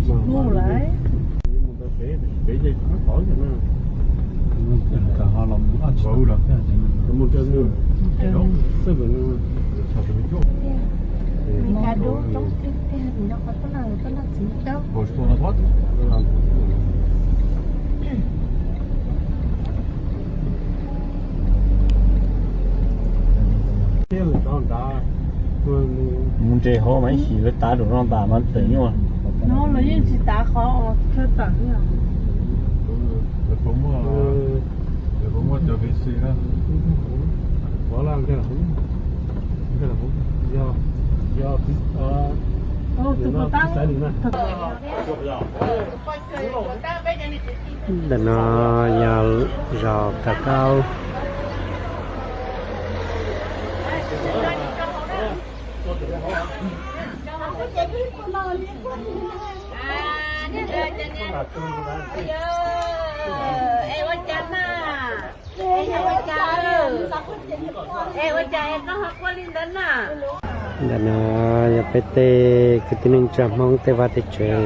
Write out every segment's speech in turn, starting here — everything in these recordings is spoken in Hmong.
Mus lawm. Mus ntses hauv mas ib chim lawv tav rau noj npas mas tawm nyuaj. No los yeej tsis tav qhov uas tshaj tawm. Ntawm no yog zos Kav Kaub. Ntawm no yog peb tej kwv tij neej tsa Hmoob tej vaj tej tsev.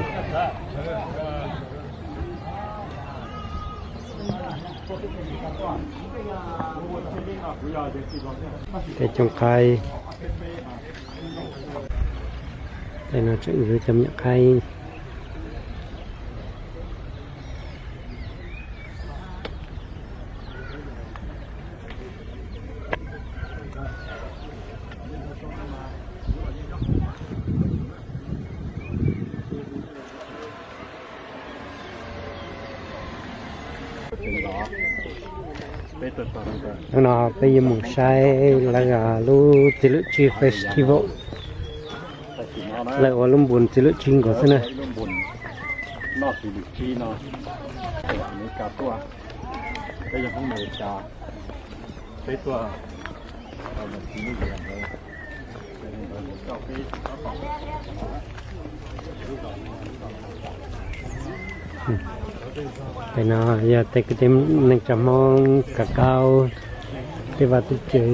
Tej cooj qaib, tej no tseem yuav cov me nyuam qaib. Hnub no peb yuav mus saib lawv lub txiv lwm tsib festival. Lawv ua lub npus txiv lwm tsib nkaus xwb na. Pem no yog tej kwv tij neej tsa Hmoob Kav Kaub tej vaj tej tsev.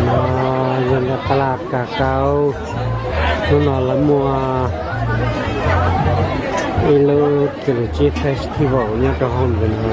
No yog ntawm Tab Laj Kav Kaub, hnub no lawv muaj ib lub txiv lwm tsib festival nyob rau hauv ntawm no.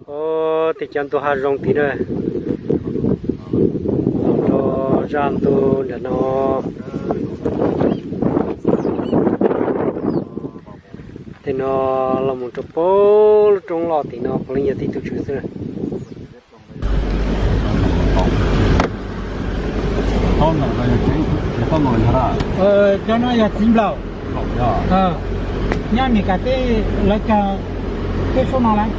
Ub, tej cov ntu hav zoov tid na, los rau Zaj ntug ntawm no, tej no los mus rau pem lub roob loj tim no puav leej yog tib tug tswv xwb. Cov no yog txiv nplaum. Nyob Mes Kas teb lawv cog tej saub no lawm.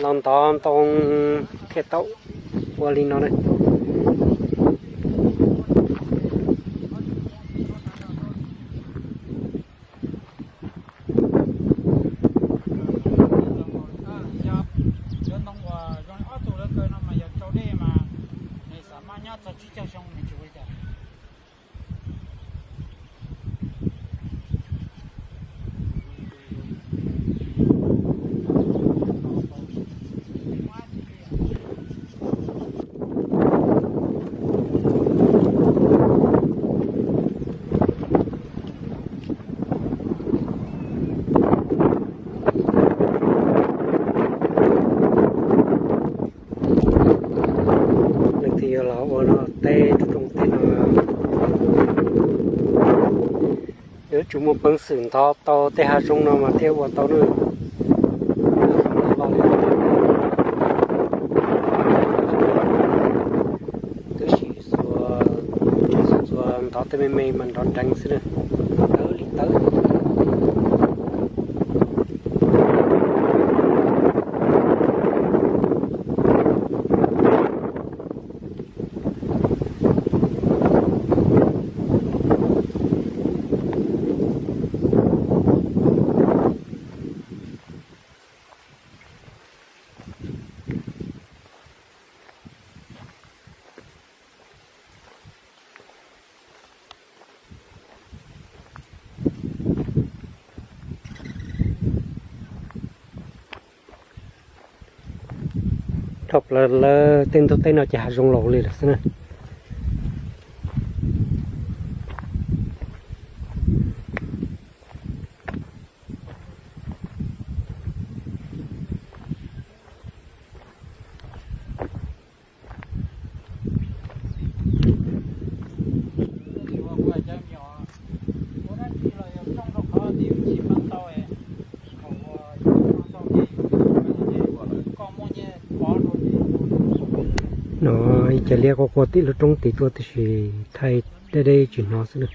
Los ntov ntoo thiaj tau ua li no na. Leej twg yuav los ua no teb rau rooj teb no, yuav tsum muaj peev xwm ntov tau tej hav zoov no mas thiaj ua tau na. Twb sim xuas, xuas ntov tej me me mas nrov nreev xwb na, tawv li tawv. Dhau plaws lawv tej ntug teb no ces hav zoov laus li lawm xwb na. No ib co liab quaj quaj tim lub roob tid tuaj tiam sis thaij deb deb tsis hnov xwb na.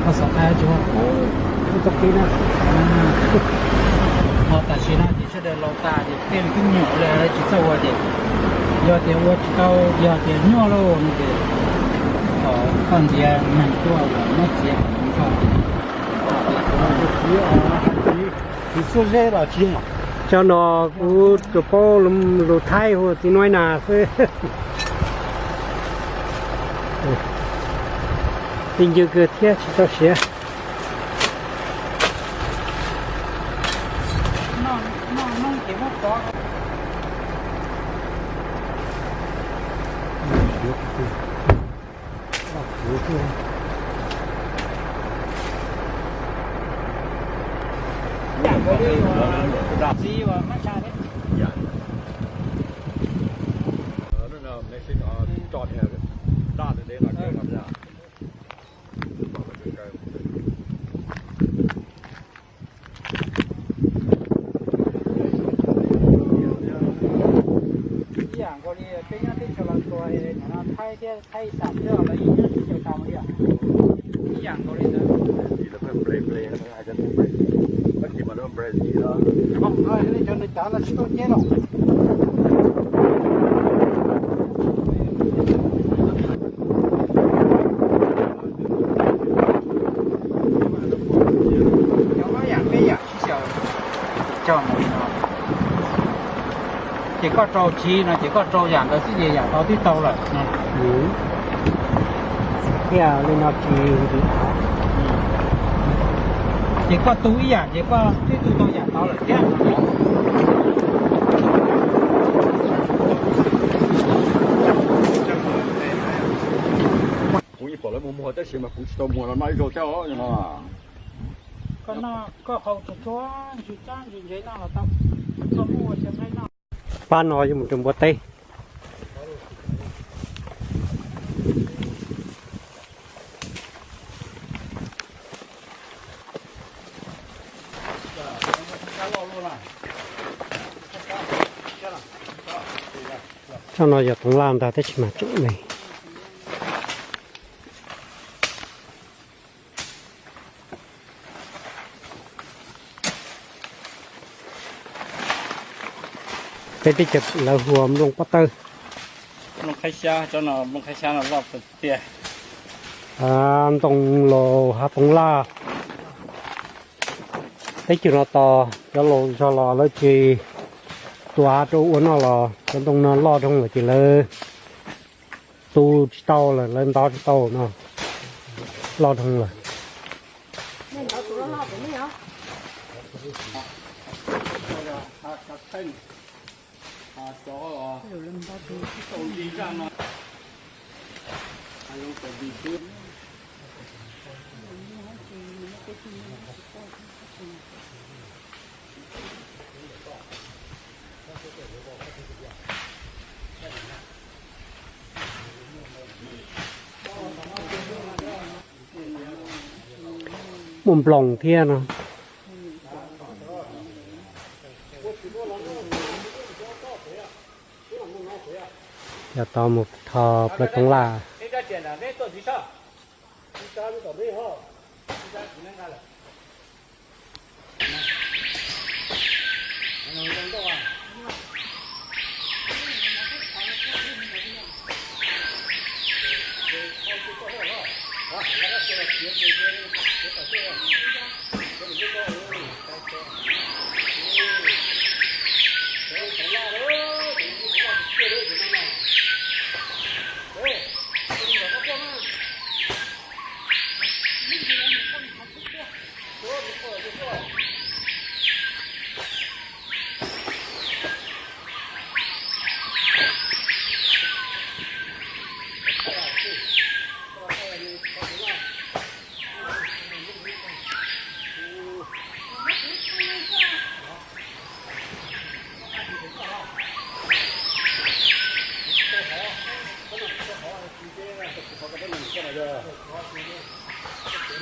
Ho xov thaj tsis ua, ua tau qis na. Ho tam sim no ces sawv daws laus tas ces tej twb nyuam li lawv tsis txawj ua ces yog tias ua tsis tau, yog tias nyuaj lauj no ces kom koj ntiav neeg tuaj los muab txiav kom tau. Txiv xuab zeb los tsis yog. Cov no kuv tsuas paub lus Thaib hu txiv nuaib na xwb. Ti ncw kawg thiab tsis tau siav. Ces koj rau tsiv no ces koj rau yam ntawd xwb ces yam tau twb tau lawm. Thiaj li no tsis ntim av. Ces koj tu ib yam ces koj twb tu tau yam tau lawm thiab. Kuv yeej pom lawv muag muag tab sis mas kuv tsis tau muag los noj ib zaug thiab os no. Koj noj koj haus tsuag tsuag ntsis cab ntsis ntsev noj los tau. Koj muab ua xyaw nqaij noj. Pab no yuav mus rau npua teb. Tsob no yog toov laj ntag tab sis mas tseem me. Peb teb chaws lawv hu ua nplooj pob tawb. Nplooj qhaib xyab, tsob no nplooj qhaib xyab no loj tiag. Ntoo laus hav toov laj. Teb chaws no tos cov laus zog los lawv tsis tu av rau ua noj los cov ntoo no loj dhau lawm ces lawv tu tsis tau lawm, lawv ntov tsis tau no, loj dhau lawm. Muaj nploos thiab no. Yog tau mus tho plaws toov laj.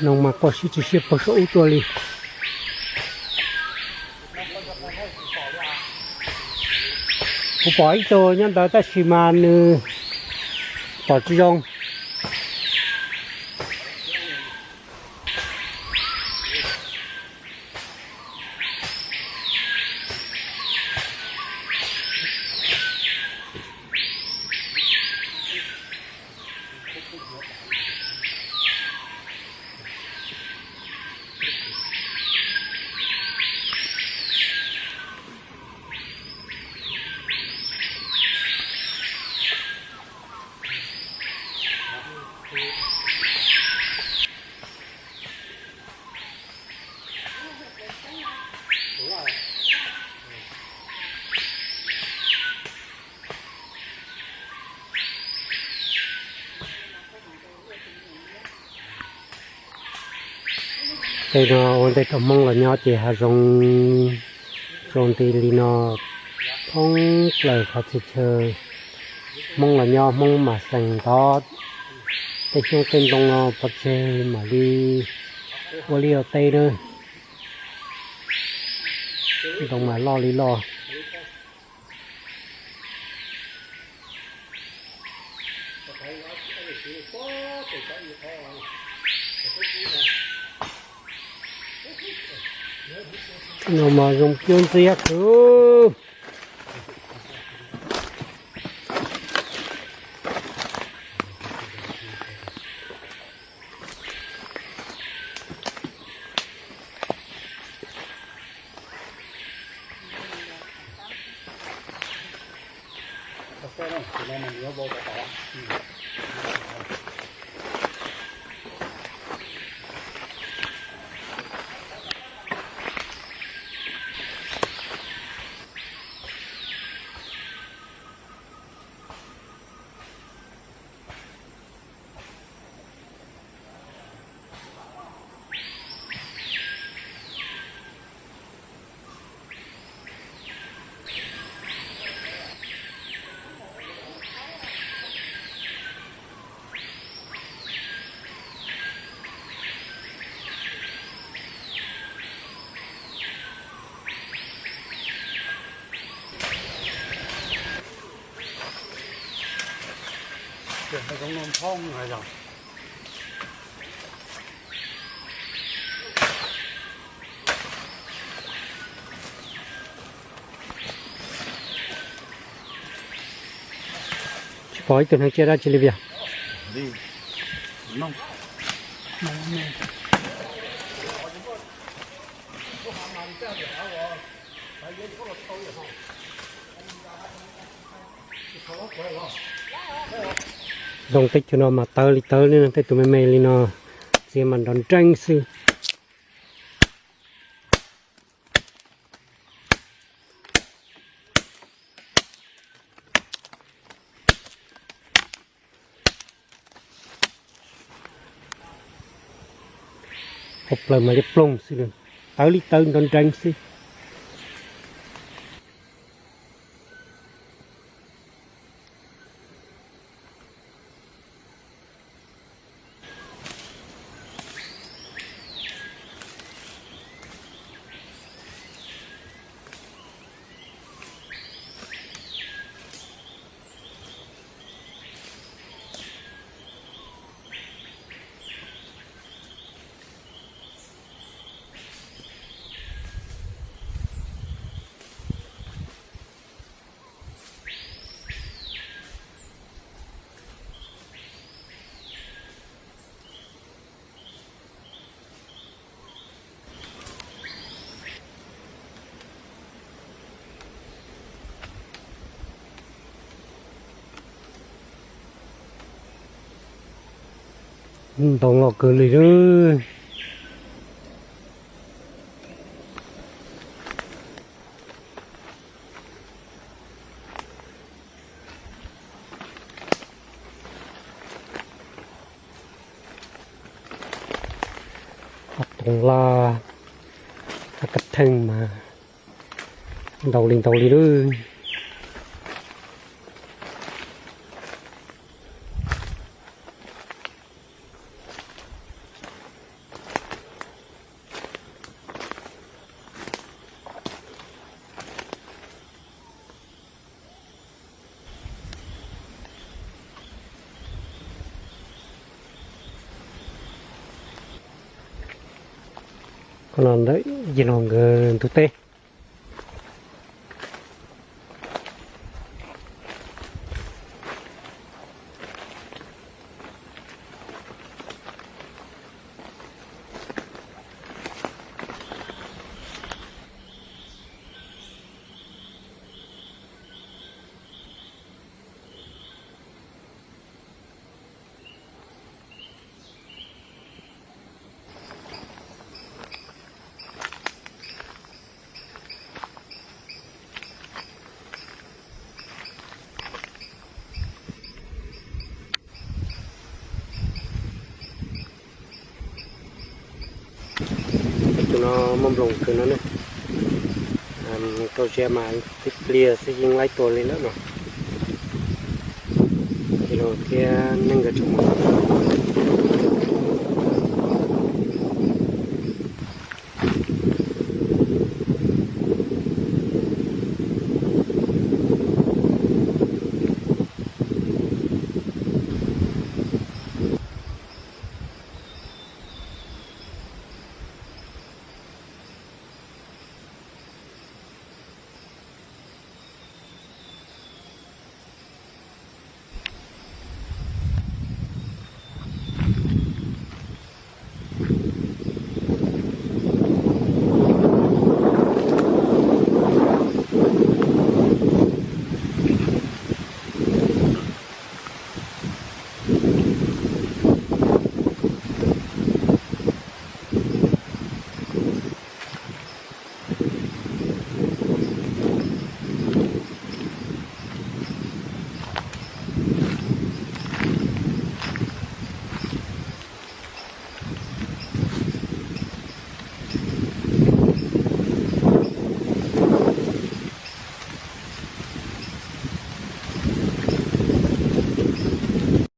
Noog mas quaj sib tsis siab puag saum ub tuaj li. Kuv pom ib tug nyob ntawd tab sis mas nws pom tsis zoo. Tej no ua ntej rau Hmoob los nyob ces hav zoov zoo nti li no thoob plaws qhov txhia chaw. Hmoob los nyob Hmoob mam xeem ntov tej xyoob tej ntoo no pov tseg mam li ua liaj ua teb na. Ntoo mas loj li loj. No mas zoo cuab ntxiab kawg. Tsis pom ib tug neeg tsiaj dab tsi li tiag. Zoo teb chaws no mas tawv li tawv li no, tej tus me me li no, txiav mas nrov nreeb xwb. Hauv plawv mas liab ploog xwb, tawv li tawv nrov nreeb xwb. Ntoo loj kawg li lawm. Ob tug laj, ob kab theej mas ntau li ntau li lawm. Qhov no ntawm yawg laus nkawd ntug teb. Tus no muaj nploos kawg no ne. Rau siab mas tib pliag xwb yeej laib tua li lawm no. Yawg laus thiab neej nkawd tseem mus.